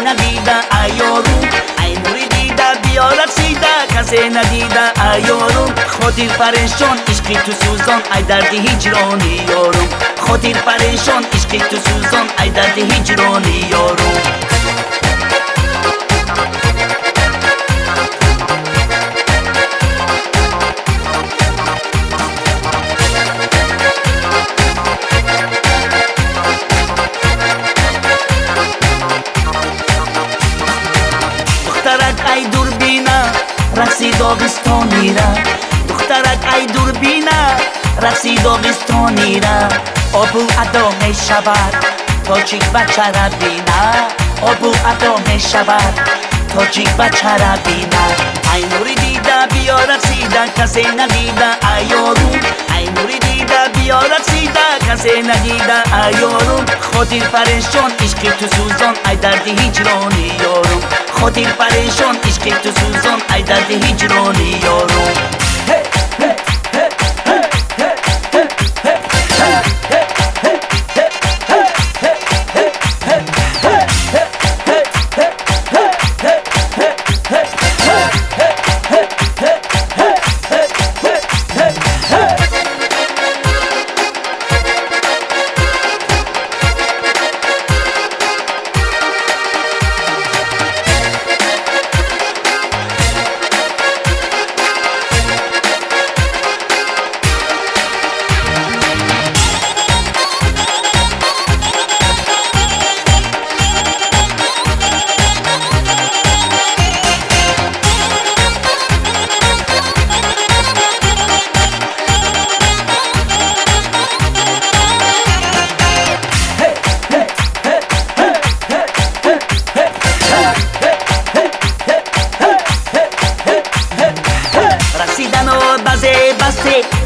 надида айёрум. Ай нури дида биё рақсида, касе надида айёрум. Хотир парешон ишқи ту сӯзон, ай дарди ҳиҷрони ёрум. Хотир парешон ишқи ту сӯзон, ай дарди ҳиҷрони ёрум. Духтарак ай дурбина рақси доғистонира, духтарак ай дурбина рақси доғистонира. Обу адо мешавад тоҷик бачара бина, обу адо мешавад тоҷик бачара бина. Ай нури дида биё рақсида, касе надида айёрум. Ай нури дида биё рақсида, касе надида айёрум. Хотир парешон ишқи ту сӯзон, ай дарди ҳиҷрони ёрум. Хотир парешон ишқи ту сӯзон, ай дарди ҳиҷрони ёрум.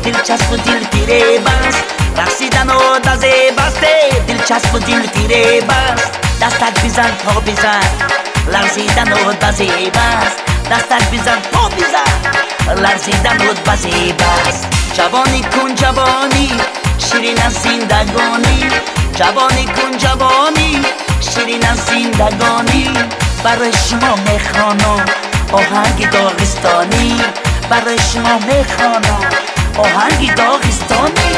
Дилчасбу дилфиреб аст, рақсидану дазеб аст, дилчасбу дилфиреб аст. Дастак бизан по бизан, ларзидану базеб аст. Дастак бизан по бизан, ларзидану базеб аст. Ҷавонӣ кун ҷавонӣ, ширин аз зиндагонӣ. Ҷавонӣ кун ҷавонӣ, ширин аз зиндагонӣ. Барои шумо мехонам оҳанги доғистонӣ, барои шумо мехонам оҳанги доғистонӣ.